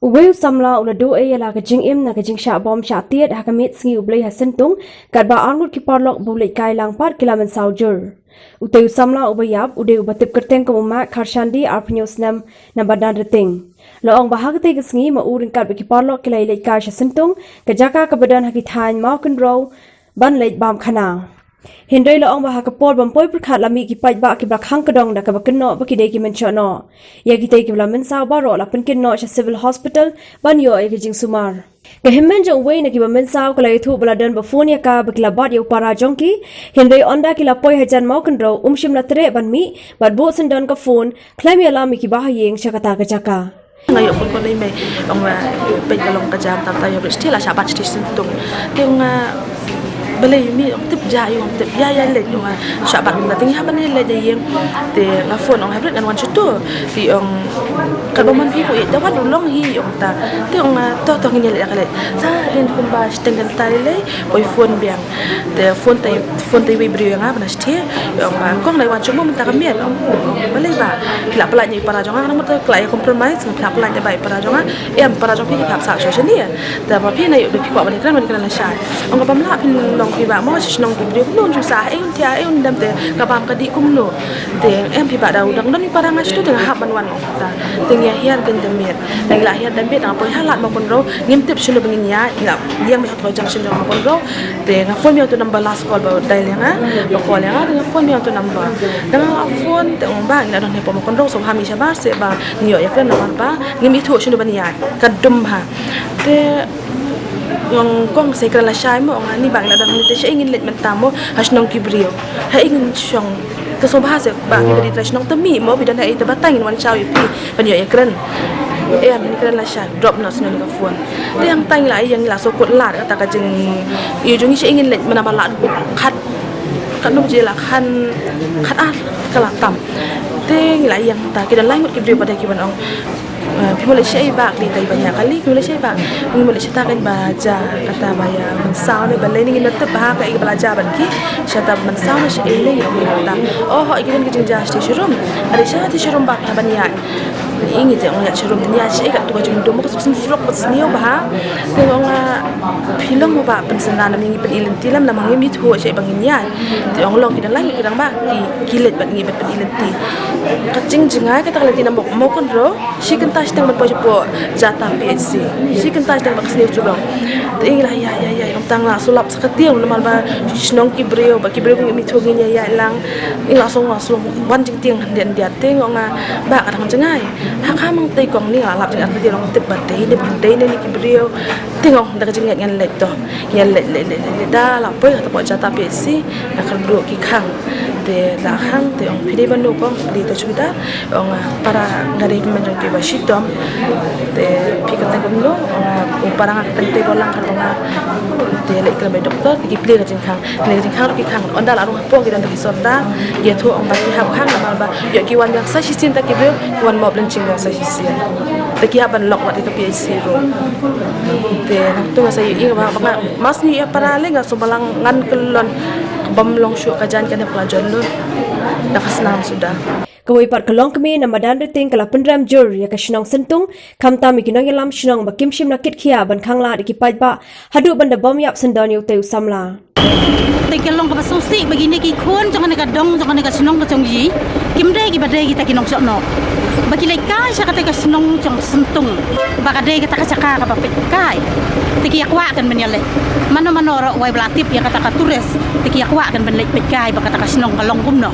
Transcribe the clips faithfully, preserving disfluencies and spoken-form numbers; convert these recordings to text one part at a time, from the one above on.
Uwei u samla u la duh ïa la ka jingim na ka jingshah bom shah tied ha ka miet sngi U Blei ha Syntung, katba arngut ki paralok ba u leit kai lang pat ki la mynsaw jur. Utei u samla uba ïap u dei uba tip kyrteng kum u Mak Kharshandi, arphew snem, na Madanrting. La ong ba ha katei ka sngi ma u ryngkat bad ki paralok ki la ïaleit kai sha Syntung, ka jaka kaba don ha ki thaiñ Mawkynrew ban leit bam khana. Hynrei la ong ba ha ka por bym poi pyrkhat la mih ki paidbah kiba khang kdong da kaba kynnoh ba ki dei ki mynshohnoh. Ïa kitei kiba la mynsaw baroh la pynkit noh sha Civil Hospital ban ïoh ïa ka jingsumar. Ka hynmen jong uwei na kiba mynsaw ka la ïathuh ba la don ba phone ïa ka ba ki la bat ïa u para jong ki, hynrei ynda ki la poi hajan Mawkynrew um shym la treh ban mih, bad buh syndon ka phone, khlem ïalam ïa kiba ha ïing sha kata ka jaka. Nga ïoh phone call na i mei, ong ba peit ka long ka jam tam tam ïa bret stil la shah bat stil Syntung. Te ong nga balei mi ong tip ja ïa ong tip ïa ïa leit ong nga shah bat ong nga te ngi hap ban ïa leit ïa ïing. Te nga phone ong hapret ngan wan shuh tu. Te ong katba mon phi ko ïa da wan ruh long hi ong ta. Te ong nga to to ngin ïa leit ïa ka leit. Sa hadien kumba shiteng kynta lei poi phone biang. Te phone tai phone tai wei briew ïa nga ba na shteh. Ong ba kong dei wan shuh mo mynta ka miet. Ong balei ba phi la pynlait ïa i para jong nga, nga mut te phi la ïa compromise, phi la pynlait ïa ba i para jong nga. Em para jong phi ki hap sah shuh shane. Te ba phi na ïoh ba phi kwah ban ïakren ban ïakren lashai. Ong ka bym lah phin long phi ba mo sha shnong ki briew kumno un ju sah, eh un thiah, eh un dem te ka bam ka dih kumno. Te em phi ba da u dang don i para nga sha tu te nga hap ban wan ong ta. Te ngi ïa hiar kin da miet. Te ngi la hiar da miet da nga poi ha lad Mawkynrew. Ngim tip shano ba ngin ïaid, ngi la ïeng beit ha ka junction jong Mawkynrew. Te nga phone biang tu number last call ba dial ïa nga, ba call ïa nga, te nga phone biang tu number. Te nga phone te ong ba ngi la don hapoh Mawkynrew, so ha mi shabar se ba ngi ïoh ïakren namar ba ngim ithuh shano ban ïaid. Ka dum bha. Te ong kong sa ïakren lashai mo, ong ani ba ngi la don hangne te shaei ngin leit mynta mo, ha shnong ki briew. Haei ngin shong. Te sngewbha se ba phi ba dei trai shnong te mih mo, phi don haei te batai ngin wan shaw ïa phi ban ïoh ïakren. Em ngin kren lashai, drop noh sngewbha ka phone. Te hangta ngi la ïeng ngi la sngewkut lad kata ka jing ïa jong ngi shaei ngin leit mynta ba la khat katno baje la khan khat ar ka la tam. Te ngi la ïeng ta ki don lai ngut ki briew ba dei ki ban ong. Eh, phi mo leit shaei ba ki dei ban ïa kali, phi mo leit shaei ba. Ngi mo leit shata kan ba ja kata ba ïa mynsaw ne ba lei ne ngin da tip ba ha kaei ba la ja bad ki. Shata ba mynsaw ne shaei ne ïa mynta. Oh ho ki don ki jingja shati sharum. Are shati sharum ba ka ban ïa. Ngi te ong ïa sharum te ïa shaei ka tu ka jingdum ka suk sim surok ba sniew ba ha. Te ong phi long ba pynsynran ngi pyn-i lynti lam namar ngim ithuh shaei ba ngin ïa. Te ong long ki don lai ngut ki dang ba ki ki leit bad ngi bad pyn-i lynti. Ka jingjngai kata ka lynti na Mawk Mawkynrew. Shi kynta shiteng ban poi shapoh Jata P H C. Shi kynta shiteng ba ka sniew shu long. Te ïa la ïa ïa ïa ong tang la sulap sa ka tieng namar ba shnong ki briew ba ki briew ngim ithuh ngin ïa ïa lang. Ïa la song la song wan jingtieng hyndiat hyndiat te ong nga ba ka dang jngai. Ha ka mang te kong ni la lap jngai te long tip ba te ni ba te ni ki briew. Te ong da ka jingngeit ngan leit to. Ngan leit leit leit leit da la poi ka tapoh Jata P H C. Nga kyrduh ki khang. Te la khang te ong phi dei ban no kong phi dei ta chuda. Ong para nga dei pynban jong ki ba shitom. Te phi kyrteng kumno ong u para nga kyrteng te ko lang khan ong nga. Te leit kren bad doktor te ki plie ka jingkhang. Plie ka jingkhang ruh ki khang. Ynda la rung hapoh ki don ta ki sordar. Ki ïathuh ong ba ki hap khang namar ba ïoh ki wan biang sa shisien ta ki briew ki wan mop lynching biang sa shisien. Te ki hap ban lok wat ïa ka P H C ruh. Te nangta nga sa ïohi nga ba nga mas ni ïa para lei nga sngewbha lang ngan kyllon. Bym long shuh ka jaiñ kane ba la jon lut. Da ka snam suda. Kawei pat ka longkmie na Madanrting ka la pynrem jur ïa ka shnong Syntung, khamtam ïa ki nongïalam shnong ba kim shym la kit khia ban khanglad ïa ki paidbah haduh ban da bym ïap syndon ïa utei u samla. Te ka long kaba sngewsih ba kine ki khun jong kane ka dong jong kane ka shnong ka jong ngi kim dei kiba dei kita ki nongshohnoh. Ba ki leit kai sha kata ka shnong jong Syntung ba ka dei kata ka jaka kaba peit kai. Te ki ïa kwah kan ban ïa leit. Mano mano ruh wei ba la tip ïa kata ka tourist. Te ki ïa kwah kan ban leit peit kai ba kata ka shnong ka long kumno.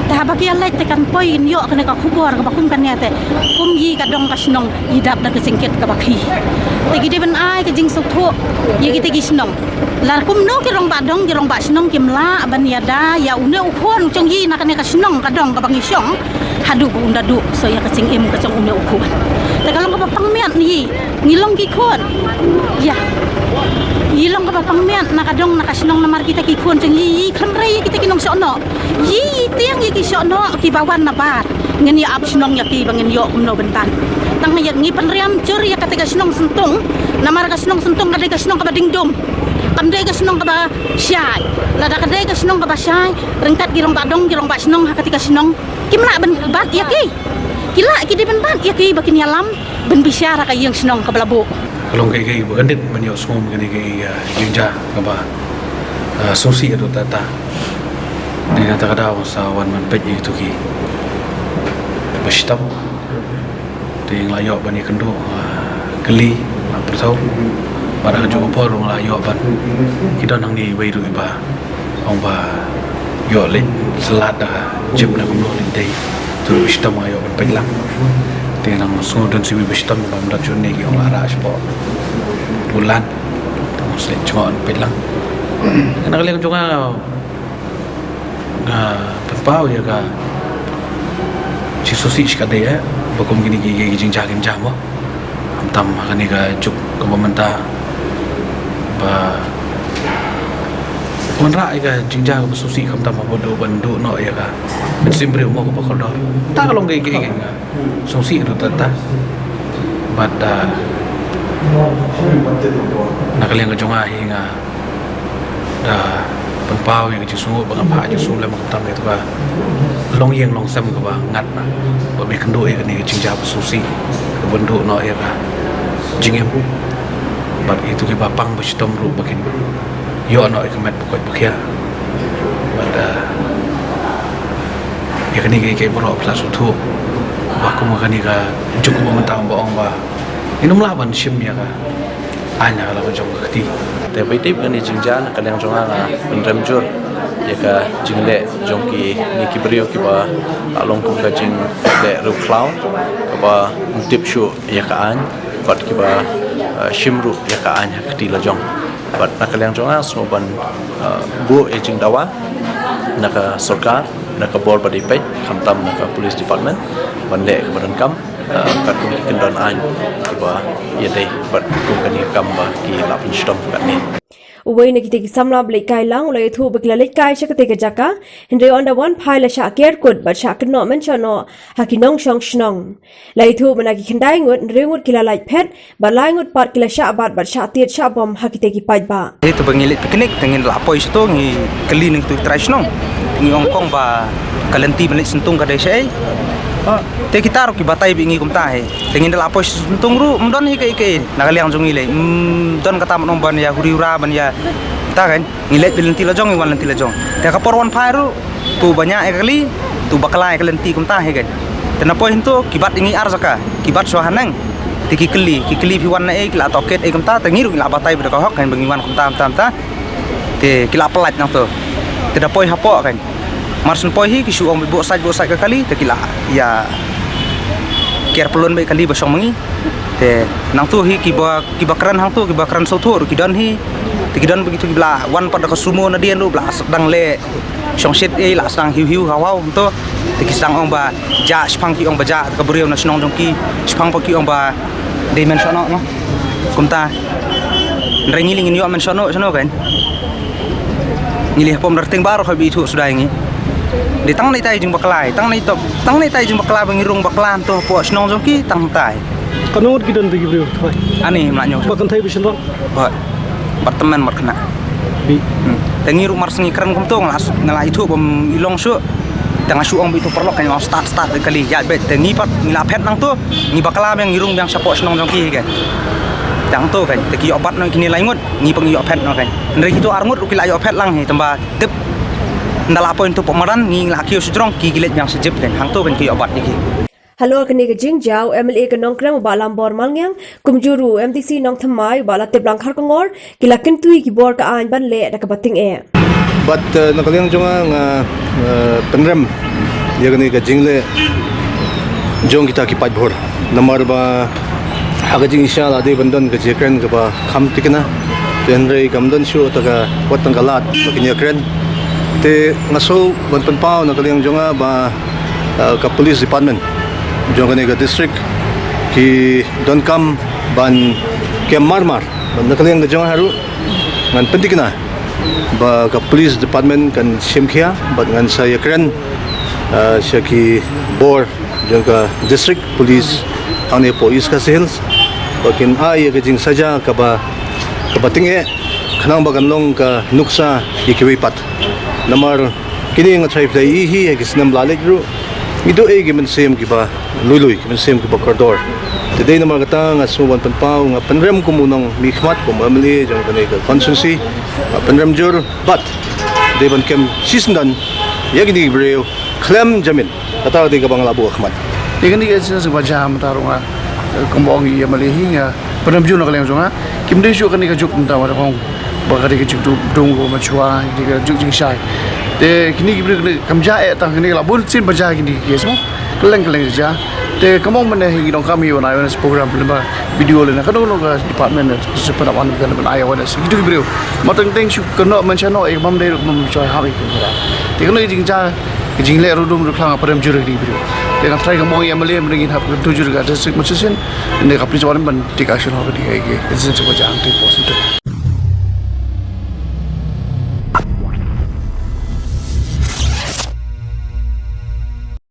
Te haba ki ïa leit te kan poi kin ïoh kane ka khubor kaba kum kane te. Kum ngi ka dong ka shnong ngi dap da ka jingkit kaba khih. Te ki dei ban ai ka jingsngewthuh ïa kita ki shnong. Lada kumno ki rangbah dong ki rangbah shnong kim lah ban ïada ïa une u khun u jong ngi na kane ka shnong ka dong kaba ngi shong. Haduh ba un da duh sha ïa ka jingim ka jong une u khun. Te ka long kaba pang miat na ngi, ngi long ki khun. Ïa. Ngi long kaba pang miat na ka dong na ka shnong namar kita ki khun jong ngi, ngi khlem rei ïa kita ki nongshohnoh. Ngi tieng ïa ki shohnoh kiba wan nabar. Ngin ïa ap shnong ïa ki ba ngin ïoh kumno ban tan. Tang ïa ngi pynriam jur ïa kata ka shnong Syntung. Namar ka shnong Syntung ka dei ka shnong kaba ding dum. Kam dei ka shnong kaba shai. Lada ka dei ka shnong kaba shai, ryngkat ki rangbah dong, ki rangbah shnong ha kata ka shnong. Kim lah ban bat ïa ki. Ki lah ki dei ban bat ïa ki ba kin ïalam. Ban bishar ha ka ïing shnong kaba la buh. Ka long kaei kaei ba kyndit ban ïoh sngewbha kane kaei ka jingjia kaba, ah, sngewsih haduh katta. Dei na kata ka daw sa wan ban peit ïa kito kiba shitom. Te nga la ïoh ban ïakynduh, ah, kylli, la pyrthuh. Bad ha kajuh ka por nga la ïoh ban, ki don hangne iwei ruh iba ong ba ïoh leit slat da ka jip ne kumno leit dei. Te ruh ba shitom nga ïoh ban peit lang. Te nang sngew don sa iwei ba shitom ba ym don shuh ne ki ong la rah shapoh utlan. Te nga sngew jngoh ban peit lang. Na ka liang jong nga, nga pynpaw ïa ka jingsngewsih shikatdei, eh, ba kum kine ki, ki jingjia, ki jingjia mo. Khamtam ha kane ka juk kaba mynta ba wanrah ïa ka jingjia kaba sngewsih khamtam haba duh ban duh noh ïa ka mynsiem briew mo kaba kordor. Ta ka long kaei kaei ka sngewsih ruh ta ta. Bad, ah, na ka liang ka jong nga hi nga da pynpaw ïa ka jingsngew ba nga phah jingsngew lem khamtam ïa ka longïing longsem kaba ngat na ba me kynduh ïa kane ka jingjia ba sngewsih kaba duh noh ïa ka jingim. Bad ïa kito kiba pang ba shitom ruh ba kin ïoh noh ïa ka met ba koit ba khiah. Bad, ah, ïa kane kaei kaei baroh phi la sngewthuh ba kum kane ka juk ba mynta ba ong ba ngin ym lah ban shim ïa ka aiñ ha la ka jong ka kti. Te ba ïa tip kane jingjia na ka liang jong nga nga pynrem jur ïa ka jingleh jong kine ki briew kiba la long kum ka jingleh riewkhlaw kaba ym tip shuh ïa ka aiñ bad kiba, eh, shim ruh ïa ka aiñ ha ka kti la jong. Bad na ka liang jong nga sngew ban, eh, buh ïa jingdawa na ka sorkar, na ka bor ba dei peit, khamtam na ka police department ban leh kaba donkam, eh, katkum ki kyndon aiñ kiba ïadei bad kum kane ka kam ba ki la pynshitom katne. Uwei na kitei ki samla ba leit kai lang u la ïathuh ba ki la leit kai sha katei ka jaka, hynrei ynda wan phai la shah ker kut bad shah kynnoh mynshoh noh ha ki nongshong shnong. La ïathuh ba na ki khyndai ngut, hynriew ngut ki la lait phet bad lai ngut pat ki la shah bat bad shah tied shah bom ha kitei ki paidbah. Te ba ngi leit picnic te ngin da la poi shato ngi kylli na kitu ki trai shnong. Ngi ong kong ba ka lynti ban leit syntung ka dei shaei. Te kita ruh ki batai bad ngi kumta hi. Te ngin da la poi syntung ruh ym don hi kaei kaei na ka liang jong ngi lei. Ym don kata ban ong ban ïa huri hura ban ïa ta kan. Ngi leit bad lynti la jong, ngi wan lynti la jong. Te ka por wan phai ruh, tu ba ñiah ïa ka kali, tu ba kla ïa ka lynti kumta hi kan. Te na poi hynto ki bat ïa ngi ar jaka, ki bat shuwa haneng. Te ki kylli, ki kylli phi wan na ei, ki la tohkit ei kumta, te ngi ruh ngi la batai bad ka hok kan ba ngi wan kumta kumta kumta. Te ki la pyllait nangto. Te da poi hapoh kan. Mar shen poi hi ki shu ong bad buh sait buh sait ka kali, te ki la ïa ker pyllun bad kali ba shong ma ngi. Te nangto hi kiba, kiba kren hangto, kiba kren sawthuh ruh ki don hi. Te ki don bad kitu kiba la wan pat da ka sumo nadien ruh ba la sdang leh shong shit ei, la sdang hiu hiu haw haw hangto. Te ki sdang ong ba jah, shiphang ki ong ba jah ka briew na shnong jong ki, shiphang pat ki ong ba dei mynshoh noh, noh. Kumta. Hynrei ngi lei ngin ïoh mynshoh noh shano kan. Ngi lei hapoh Mrarting baroh ha ba ithuh suda ïa ngi. Dei tang neitai jingbakla, tang neitai, tang neitai jingbakla ba ngi rung bakla hangto hapoh shnong jong ki tang neitai. Katno ngut ki don te ki briew? Ani ym lah ñiew. Ba kynthei ba shynrang? Ba, ba tymmen ba khynnah. Bi. Hmm. Te ngi ruh mar shu ngi kren kumto nga la, nga la ithuh bym i long shuh. Te nga shu ong bad itu paralok kan, ong start, start kali ïaid beit. Te ngi pat ngi la phet nangto, ngi bakla biang, ngi rung biang shapoh shnong jong ki kan. Te hangto kan, te ki ïoh bat noh kine lai ngut, ngi pat ngi ïoh phet noh kan. Hynrei kito ar ngut ruh ki la ïoh phet lang hi, tang ba tip. Ynda la poi hangto pok madan, ngi la kiew sha jrong, ki ki leit biang sha jip kan. Hangto kan ki ïoh bat ïa ki. Halor kane ka jingjia, u M L A ka Nongkrem u Bah Lambor Malngiang, kumjuh ruh u M D C Nongthymmai u Bah Latiplang Kharkongor, ki la kyntu ïa ki bor ka aiñ ban leh da kaba tyngeh. Bad, eh, na ka liang jong nga, nga, eh, pynrem ïa kane ka jingleh jong kita ki paidbah. Namar ba ha ka jingshisha la dei ban don ka jingkren kaba kham thikna. Te hynrei kam don shuh ta ka wat tang ka lad ba kin ïakren. Te nga shu ban pynpaw na ka liang jong nga ba, eh, ka police department jong kane ka district ki donkam ban kem mar mar. Bad na ka liang ka jong nga ruh ngan pynthikna ba ka police department kan shim khia bad ngan sa ïakren, ah, sha ki bor jong ka district police hangne hapoh East Khasi Hills ba kin ai ïa ka jingsaja kaba, kaba tyngeh khnang ba kan long ka nuksa ïa kiwei pat. Namar kine nga tharai phi la ïohi ha ki snem ba la leit ruh ngi duh ei ki mynsiem kiba lui lui, ki mynsiem kiba kordor. Te dei namar kata nga sngew ban pynpaw, nga pynrem kum u nongmihkhmat, kum u M L A jong kane ka constituency. Nga pynrem jur bad dei ban kem shisyndon ïa kine ki briew khlem jamin. Kata dei kaba nga la buh ha khmat. Ïa kane ka incident ba jia mynta ruh nga, eh, kumba ong i M L A hi, nga pynrem jur na ka liang jong nga. Kim dei shuh kane ka juk mynta ba ong ba ka dei ka juk dum, dum ko machwa, ka dei ka juk jingshai. Te kine ki briew kane kam jia eh tang kane, la bun sien ba jia kine ki case mo. Kylleng kylleng jia. Te kumba ong mynne hi ngi donkam ïa u awareness program lyngba video lane kano kano ka department ne, shu pynap ban, ban ai awareness ïa kito ki briew. Mar teng teng shu kynnoh mynsiem noh ïa ka bym dei ruh, bym shoi hap ïa ka. Te kano ka jingjia, ka jingleh ruh dum ruh khlem, nga pynrem jur ïa kito ki briew. Te nga tharai ka mong ïa M L A mynta ngin hap kyntu jur ïa ka district magistrate ne ka police warden ban take action ha kito ki, ki incident ba jia hangtei por shen to.